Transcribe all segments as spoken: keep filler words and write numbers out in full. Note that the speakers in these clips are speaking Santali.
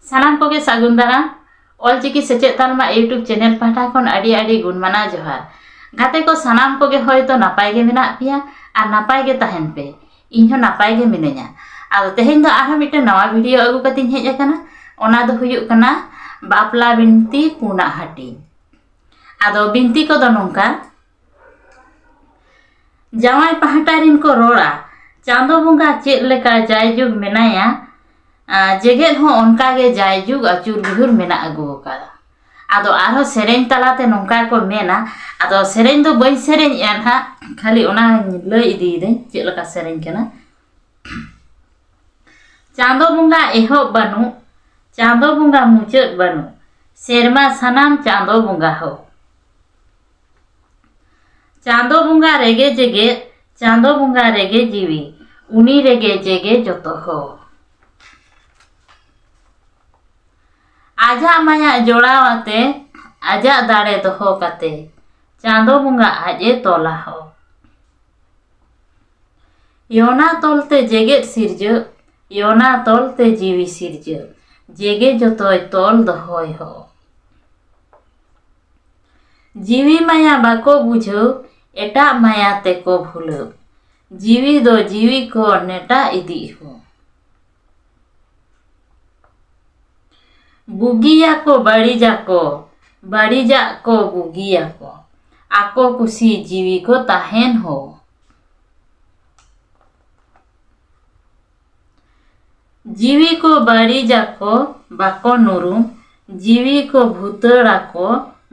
ᱥᱟᱱᱟᱢ ᱠᱚᱜᱮ ᱥᱟᱹᱜᱩᱱ ᱫᱟᱨᱟᱢ᱾ ᱚᱞᱪᱤᱠᱤ ᱥᱮᱪᱮᱫ ᱛᱟᱞᱢᱟ YouTube ᱪᱮᱱᱮᱞ ᱯᱟᱦᱴᱟ ᱠᱷᱚᱱ ᱟᱹᱰᱤ ᱟᱹᱰᱤ ᱜᱩᱱ ᱢᱟᱱᱟᱣ ᱡᱚᱦᱟᱨ᱾ ᱜᱟᱛᱮ ᱠᱚ ᱥᱟᱱᱟᱢ ᱠᱚᱜᱮ ᱦᱚᱭᱛᱚ ᱱᱟᱯᱟᱭ ᱜᱮ ᱢᱮᱱᱟᱜ ᱯᱮᱭᱟ ᱟᱨ ᱱᱟᱯᱟᱭ ᱜᱮ ᱛᱟᱦᱮᱱ ᱯᱮ᱾ ᱤᱧ ᱦᱚᱸ ᱱᱟᱯᱟᱭ ᱜᱮ ᱢᱤᱱᱟᱹᱧᱟ᱾ ᱟᱫᱚ ᱛᱮᱦᱮᱧ ᱫᱚ ᱟᱨᱦᱚᱸ ᱢᱤᱫᱴᱮᱱ ᱱᱟᱣᱟ ᱵᱷᱤᱰᱤᱭᱳ ᱟᱹᱜᱩ ᱠᱟᱛᱮᱧ ᱦᱮᱡ ᱟᱠᱟᱱᱟ᱾ ᱚᱱᱟ ᱫᱚ ᱦᱩᱭᱩᱜ ᱠᱟᱱᱟ ᱵᱟᱯᱞᱟ ᱵᱤᱱᱛᱤ ᱯᱩᱱᱟᱜ ᱦᱟᱹᱴᱤᱧ᱾ ᱟᱫᱚ ᱵᱤᱱᱛᱤ ᱠᱚᱫᱚ ᱱᱚᱝᱠᱟ᱾ ᱡᱟᱶᱟᱭ ᱯᱟᱦᱴᱟ ᱨᱤᱱ ᱠᱚ ᱨᱚᱲᱟ, ᱪᱟᱸᱫᱚ ᱵᱚᱸᱜᱟ ᱪᱮᱫ ᱞᱮᱠᱟ ᱡᱟᱭᱡᱩᱜᱽ ᱢᱮᱱᱟᱭᱟ, ᱟᱨ ᱡᱮᱜᱮᱫ ᱦᱚᱸ ᱚᱱᱠᱟ ᱜᱮ ᱡᱟᱭᱡᱩᱜᱽ ᱟᱹᱪᱩᱨ ᱵᱤᱦᱩᱨ ᱢᱮᱱᱟᱜ ᱟᱹᱜᱩ ᱟᱠᱟᱫᱟ᱾ ᱟᱫᱚ ᱟᱨᱦᱚᱸ ᱥᱮᱨᱮᱧ ᱛᱟᱞᱟᱛᱮ ᱱᱚᱝᱠᱟ ᱠᱚ ᱢᱮᱱᱟ, ᱟᱫᱚ ᱥᱮᱨᱮᱧ ᱫᱚ ᱵᱟᱹᱧ ᱥᱮᱨᱮᱧᱮᱜᱼᱟ ᱱᱟᱦᱟᱜ, ᱠᱷᱟᱹᱞᱤ ᱚᱱᱟᱧ ᱞᱟᱹᱭ ᱤᱫᱤᱭᱮᱫᱟᱹᱧ ᱪᱮᱫ ᱞᱮᱠᱟ ᱥᱮᱨᱮᱧ ᱠᱟᱱᱟ᱾ ᱪᱟᱸᱫᱚ ᱵᱚᱸᱜᱟ ᱮᱦᱚᱵ ᱵᱟᱹᱱᱩᱜ, ᱪᱟᱸᱫᱚ ᱵᱚᱸᱜᱟ ᱢᱩᱪᱟᱹᱫ ᱵᱟᱹᱱᱩᱜ, ᱥᱮᱨᱢᱟ ᱥᱟᱱᱟᱢ ᱪᱟᱸᱫᱚ ᱵᱚᱸᱜᱟ ᱦᱚ᱾ ᱪᱟᱸᱫᱚ ᱵᱚᱸᱜᱟ ᱨᱮᱜᱮ ᱡᱮᱜᱮᱫ, ᱪᱟᱸᱫᱚ ᱵᱚᱸᱜᱟ ᱨᱮᱜᱮ ᱡᱤᱣᱤ, ᱩᱱᱤ ᱨᱮᱜᱮ ᱡᱮᱜᱮ ᱡᱚᱛᱚ ᱦᱚ᱾ ᱟᱡᱟᱜ ᱢᱟᱭᱟ ᱡᱚᱲᱟᱣ ᱟᱛᱮ, ᱟᱡᱟᱜ ᱫᱟᱲᱮ ᱫᱚᱦᱚ ᱠᱟᱛᱮ, ᱪᱟᱸᱫᱚ ᱵᱚᱸᱜᱟ ᱟᱡ ᱮ ᱛᱚᱞᱟ ᱦᱚ᱾ ᱭᱚᱱᱟ ᱛᱚᱞ ᱛᱮ ᱡᱮᱜᱮᱫ ᱥᱤᱨᱡᱟᱹᱜ, ᱭᱚᱱᱟ ᱛᱚᱞ ᱛᱮ ᱡᱤᱣᱤ ᱥᱤᱨᱡᱟᱹᱜ, ᱡᱮᱜᱮ ᱡᱚᱛᱚᱭ ᱛᱚᱞ ᱫᱚᱦᱚᱭ ᱦᱚ᱾ ᱡᱤᱣᱤ ᱢᱟᱭᱟ ᱵᱟᱠᱚ ᱵᱩᱡᱷᱟᱹᱣ, ᱮᱴᱟᱜ ᱢᱟᱭᱟ ᱛᱮᱠᱚ ᱵᱷᱩᱞᱟᱹᱣ᱾ ᱡᱤᱣᱤ ᱫᱚ ᱡᱤᱣᱤ ᱠᱚ ᱱᱮᱴᱟᱜ ᱤᱫᱤᱜ ᱦᱚ᱾ ᱵᱩᱜᱤᱭᱟᱠᱚ ᱵᱟᱹᱲᱤᱡᱟᱠᱚ, ᱵᱟᱹᱲᱤᱡᱟᱜ ᱠᱚ ᱵᱩᱜᱤᱭᱟᱠᱚ᱾ ᱟᱠᱚ ᱠᱩᱥᱤ ᱡᱤᱣᱤ ᱠᱚ ᱛᱟᱦᱮᱱ ᱦᱚ᱾ ᱡᱤᱣᱤ ᱠᱚ ᱵᱟᱹᱲᱤᱡᱟᱠᱚ ᱵᱟᱠᱚ ᱱᱩᱨᱩᱢ, ᱡᱤᱣᱤ ᱠᱚ ᱵᱷᱩᱛᱟᱹᱲᱟᱠᱚ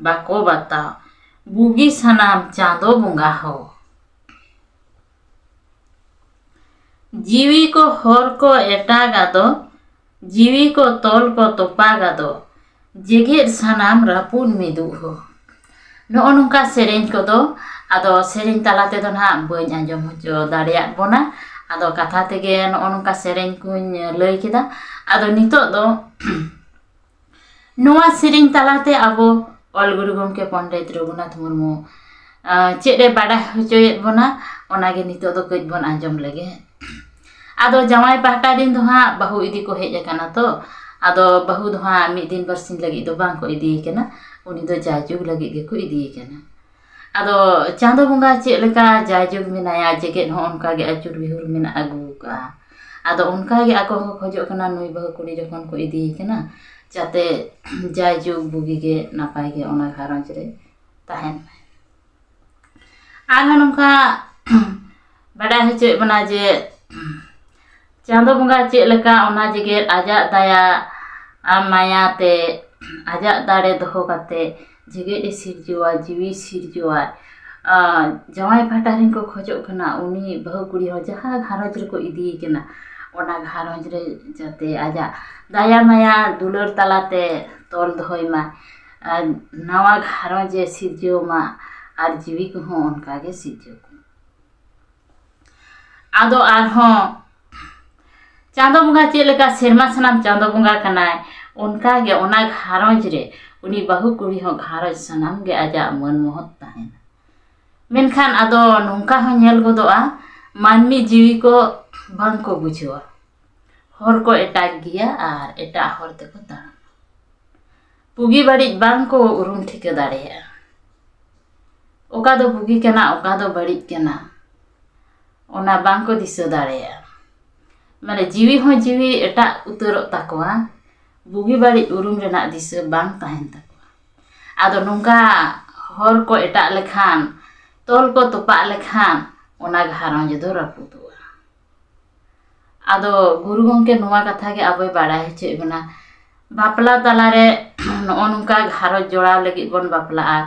ᱵᱟᱠᱚ ᱵᱟᱛᱟᱣ᱾ ᱵᱩᱜᱤ ᱥᱟᱱᱟᱢ ᱪᱟᱸᱫᱚ ᱵᱚᱸᱜᱟ ᱦᱚ᱾ ᱡᱤᱣᱤ ᱠᱚ ᱦᱚᱨ ᱠᱚ ᱮᱴᱟᱜᱟ ᱫᱚ, ᱡᱤᱣᱤ ᱠᱚ ᱛᱚᱞ ᱠᱚ ᱛᱚᱯᱟᱜᱟ ᱫᱚ, ᱡᱮᱜᱮᱫ ᱥᱟᱱᱟᱢ ᱨᱟᱹᱯᱩᱫ ᱢᱤᱫᱩᱜ ᱦᱚ᱾ ᱱᱚᱜᱼᱚ ᱱᱚᱝᱠᱟ ᱥᱮᱨᱮᱧ ᱠᱚᱫᱚ, ᱟᱫᱚ ᱥᱮᱨᱮᱧ ᱛᱟᱞᱟ ᱛᱮᱫᱚ ᱱᱟᱦᱟᱜ ᱵᱟᱹᱧ ᱟᱸᱡᱚᱢ ᱦᱚᱪᱚ ᱫᱟᱲᱮᱭᱟᱜ ᱵᱚᱱᱟ᱾ ᱟᱫᱚ ᱠᱟᱛᱷᱟ ᱛᱮᱜᱮ ᱱᱚᱜᱼᱚ ᱱᱚᱝᱠᱟ ᱥᱮᱨᱮᱧ ᱠᱚᱧ ᱞᱟᱹᱭ ᱠᱮᱫᱟ᱾ ᱟᱫᱚ ᱱᱤᱛᱚᱜ ᱫᱚ ᱱᱚᱣᱟ ᱥᱮᱨᱮᱧ ᱛᱟᱞᱟᱛᱮ ᱟᱵᱚ ᱚᱞ ᱜᱩᱨᱩ ᱜᱚᱢᱠᱮ ᱯᱚᱱᱰᱤᱛ ᱨᱚᱜᱷᱩᱱᱟᱛᱷ ᱢᱩᱨᱢᱩ, ᱟᱸ, ᱪᱮᱫ ᱮ ᱵᱟᱰᱟᱭ ᱦᱚᱪᱚᱭᱮᱫ ᱵᱚᱱᱟ, ᱚᱱᱟᱜᱮ ᱱᱤᱛᱚᱜ ᱫᱚ ᱠᱟᱹᱡ ᱵᱚᱱ ᱟᱸᱡᱚᱢ ᱞᱮᱜᱮ᱾ ᱟᱫᱚ ᱡᱟᱶᱟᱭ ᱯᱟᱦᱴᱟ ᱨᱤᱱ ᱫᱚ ᱦᱟᱸᱜ ᱵᱟᱹᱦᱩ ᱤᱫᱤ ᱠᱚ ᱦᱮᱡ ᱟᱠᱟᱱᱟ ᱛᱚ, ᱟᱫᱚ ᱵᱟᱹᱦᱩ ᱫᱚ ᱦᱟᱸᱜ ᱢᱤᱫ ᱫᱤᱱ ᱵᱟᱨᱥᱤᱧ ᱞᱟᱹᱜᱤᱫ ᱫᱚ ᱵᱟᱝ ᱠᱚ ᱤᱫᱤᱭᱮ ᱠᱟᱱᱟ, ᱩᱱᱤ ᱫᱚ ᱡᱟᱭᱡᱩᱜᱽ ᱞᱟᱹᱜᱤᱫ ᱜᱮᱠᱚ ᱤᱫᱤᱭᱮ ᱠᱟᱱᱟ᱾ ᱟᱫᱚ ᱪᱟᱸᱫᱚ ᱵᱚᱸᱜᱟ ᱪᱮᱫ ᱞᱮᱠᱟ ᱡᱟᱭᱡᱩᱜᱽ ᱢᱮᱱᱟᱭᱟ, ᱡᱮᱜᱮᱛ ᱦᱚᱸ ᱚᱱᱠᱟ ᱜᱮ ᱟᱹᱪᱩᱨ ᱵᱤᱦᱩᱨ ᱢᱮᱱᱟᱜ ᱟᱹᱜᱩ ᱠᱟᱜᱼᱟ᱾ ᱟᱫᱚ ᱚᱱᱠᱟ ᱜᱮ ᱟᱠᱚ ᱦᱚᱸᱠᱚ ᱠᱷᱚᱡᱚᱜ ᱠᱟᱱᱟ, ᱱᱩᱭ ᱵᱟᱹᱦᱩ ᱠᱩᱲᱤ ᱡᱚᱠᱷᱚᱱ ᱠᱚ ᱤᱫᱤᱭᱮ ᱠᱟᱱᱟ, ᱡᱟᱛᱮ ᱡᱟᱭᱡᱩᱜᱽ ᱵᱩᱜᱤ ᱜᱮ ᱱᱟᱯᱟᱭ ᱜᱮ ᱚᱱᱟ ᱜᱷᱟᱨᱚᱸᱡᱽ ᱨᱮ ᱛᱟᱦᱮᱱ ᱢᱟᱭ᱾ ᱟᱨᱦᱚᱸ ᱱᱚᱝᱠᱟ ᱵᱟᱰᱟᱭ ᱦᱚᱪᱚᱭᱮᱫ ᱵᱚᱱᱟ ᱡᱮ ᱪᱟᱸᱫᱚ ᱵᱚᱸᱜᱟ ᱪᱮᱫ ᱞᱮᱠᱟ ᱚᱱᱟ ᱡᱮᱜᱮᱛ ᱟᱡᱟᱜ ᱫᱟᱭᱟ ᱟᱨ ᱢᱟᱭᱟ ᱛᱮ, ᱟᱡᱟᱜ ᱫᱟᱲᱮ ᱫᱚᱦᱚ ᱠᱟᱛᱮ ᱡᱮᱜᱮᱛ ᱮ ᱥᱤᱨᱡᱟᱹᱣᱟ, ᱡᱤᱣᱤ ᱥᱤᱨᱡᱟᱹᱣᱟᱭ᱾ ᱟᱨ ᱡᱟᱶᱟᱭ ᱯᱟᱦᱴᱟ ᱨᱮᱱ ᱠᱚ ᱠᱷᱚᱡᱚᱜ ᱠᱟᱱᱟ, ᱩᱱᱤ ᱵᱟᱹᱦᱩ ᱠᱩᱲᱤ ᱦᱚᱸ ᱡᱟᱦᱟᱸ ᱜᱷᱟᱨᱚᱸᱡᱽ ᱨᱮᱠᱚ ᱤᱫᱤᱭᱮ ᱠᱟᱱᱟ, ᱚᱱᱟ ᱜᱷᱟᱨᱚᱸᱡᱽ ᱨᱮ ᱡᱟᱛᱮ ᱟᱡᱟᱜ ᱫᱟᱭᱟ ᱢᱟᱭᱟ ᱫᱩᱞᱟᱹᱲ ᱛᱟᱞᱟᱛᱮ ᱛᱚᱞ ᱫᱚᱦᱚᱭ ᱢᱟ᱾ ᱟᱨ ᱱᱟᱣᱟ ᱜᱷᱟᱨᱚᱸᱡᱽ ᱮ ᱥᱤᱨᱡᱟᱹᱣ ᱢᱟ ᱟᱨ ᱡᱤᱣᱤ ᱠᱚᱦᱚᱸ ᱚᱱᱠᱟ ᱜᱮ ᱥᱤᱨᱡᱟᱹᱣ ᱠᱚ᱾ ᱟᱫᱚ ᱟᱨᱦᱚᱸ ᱪᱟᱸᱫᱚ ᱵᱚᱸᱜᱟ ᱪᱮᱫ ᱞᱮᱠᱟ ᱥᱮᱨᱢᱟ ᱥᱟᱱᱟᱢ ᱪᱟᱸᱫᱚ ᱵᱚᱸᱜᱟ ᱠᱟᱱᱟᱭ, ᱚᱱᱠᱟ ᱜᱮ ᱚᱱᱟ ᱜᱷᱟᱨᱚᱸᱡᱽ ᱨᱮ ᱩᱱᱤ ᱵᱟᱹᱦᱩ ᱠᱩᱲᱤ ᱦᱚᱸ ᱜᱷᱟᱨᱚᱸᱡᱽ ᱥᱟᱱᱟᱢ ᱜᱮ ᱟᱡᱟᱜ ᱢᱟᱹᱱ ᱢᱚᱦᱚᱛ ᱛᱟᱦᱮᱱᱟ᱾ ᱢᱮᱱᱠᱷᱟᱱ ᱟᱫᱚ ᱱᱚᱝᱠᱟ ᱦᱚᱸ ᱧᱮᱞ ᱜᱚᱫᱚᱜᱼᱟ, ᱢᱟᱹᱱᱢᱤ ᱡᱤᱣᱤ ᱠᱚ ᱵᱟᱝ ᱠᱚ ᱵᱩᱡᱷᱟᱹᱣᱟ, ᱦᱚᱨ ᱠᱚ ᱮᱴᱟᱜ ᱜᱮᱭᱟ ᱟᱨ ᱮᱴᱟᱜ ᱦᱚᱨ ᱛᱮᱠᱚ ᱛᱟᱲᱟᱢᱟ᱾ ᱵᱩᱜᱤ ᱵᱟᱹᱲᱤᱡ ᱵᱟᱝ ᱠᱚ ᱩᱨᱩᱢ ᱴᱷᱤᱠᱟᱹ ᱫᱟᱲᱮᱭᱟᱜᱼᱟ᱾ ᱚᱠᱟ ᱫᱚ ᱵᱩᱜᱤ ᱠᱟᱱᱟ, ᱚᱠᱟ ᱫᱚ ᱵᱟᱹᱲᱤᱡ ᱠᱟᱱᱟ, ᱚᱱᱟ ᱵᱟᱝ ᱠᱚ ᱫᱤᱥᱟᱹ ᱫᱟᱲᱮᱭᱟᱜᱼᱟ᱾ ᱢᱟᱱᱮ ᱡᱤᱣᱤ ᱦᱚᱸ ᱡᱤᱣᱤ ᱮᱴᱟᱜ ᱩᱛᱟᱹᱨᱚᱜ ᱛᱟᱠᱚᱣᱟ, ᱵᱩᱜᱤ ᱵᱟᱹᱲᱤᱡ ᱩᱨᱩᱢ ᱨᱮᱱᱟᱜ ᱫᱤᱥᱟᱹ ᱵᱟᱝ ᱛᱟᱦᱮᱱ ᱛᱟᱠᱚᱣᱟ᱾ ᱟᱫᱚ ᱱᱚᱝᱠᱟ ᱦᱚᱨ ᱠᱚ ᱮᱴᱟᱜ ᱞᱮᱠᱷᱟᱱ, ᱛᱚᱞ ᱠᱚ ᱛᱚᱯᱟᱜ ᱞᱮᱠᱷᱟᱱ, ᱚᱱᱟ ᱜᱷᱟᱨᱚᱸᱡᱽ ᱫᱚ ᱨᱟᱹᱯᱩᱫᱚᱜᱼᱟ᱾ ᱟᱫᱚ ᱜᱩᱨᱩ ᱜᱚᱢᱠᱮ ᱱᱚᱣᱟ ᱠᱟᱛᱷᱟ ᱜᱮ ᱟᱵᱚᱭ ᱵᱟᱲᱟᱭ ᱦᱚᱪᱚᱭᱮᱫ ᱵᱚᱱᱟ, ᱵᱟᱯᱞᱟ ᱛᱟᱞᱟᱨᱮ ᱱᱚᱜᱼᱚ ᱱᱚᱝᱠᱟ ᱜᱷᱟᱨᱚᱸᱡᱽ ᱡᱚᱲᱟᱣ ᱞᱟᱹᱜᱤᱫ ᱵᱚᱱ ᱵᱟᱯᱞᱟᱜᱼᱟ,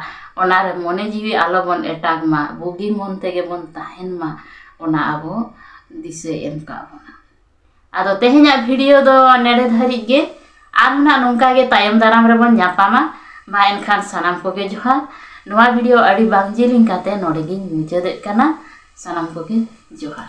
ᱚᱱᱟᱨᱮ ᱢᱚᱱᱮ ᱡᱤᱣᱤ ᱟᱞᱚ ᱵᱚᱱ ᱮᱴᱟᱜᱽ ᱢᱟ, ᱵᱩᱜᱤ ᱢᱚᱱ ᱛᱮᱜᱮ ᱵᱚᱱ ᱛᱟᱦᱮᱱ ᱢᱟ, ᱚᱱᱟ ᱟᱵᱚ ᱫᱤᱥᱟᱹᱭ ᱮᱢ ᱠᱟᱜ ᱵᱚᱱᱟ᱾ ᱟᱫᱚ ᱛᱮᱦᱮᱧᱟᱜ ᱵᱷᱤᱰᱤᱭᱳ ᱫᱚ ᱱᱮᱰᱮ ᱫᱷᱟᱹᱨᱤᱡ ᱜᱮ, ᱟᱨᱦᱚᱸ ᱱᱟᱜ ᱱᱚᱝᱠᱟ ᱜᱮ ᱛᱟᱭᱚᱢ ᱫᱟᱨᱟᱢ ᱨᱮᱵᱚᱱ ᱧᱟᱯᱟᱢᱟ᱾ ᱢᱟ ᱮᱱᱠᱷᱟᱱ ᱥᱟᱱᱟᱢ ᱠᱚᱜᱮ ᱡᱚᱦᱟᱨ᱾ ᱱᱚᱣᱟ ᱵᱷᱤᱰᱤᱭᱳ ᱟᱹᱰᱤ ᱵᱟᱝ ᱡᱤᱞᱤᱧ ᱠᱟᱛᱮ ᱱᱚᱰᱮ ᱜᱤᱧ ᱢᱩᱪᱟᱹᱫᱮᱫ ᱠᱟᱱᱟ᱾ ᱥᱟᱱᱟᱢ ᱠᱚᱜᱮ ᱡᱚᱦᱟᱨ᱾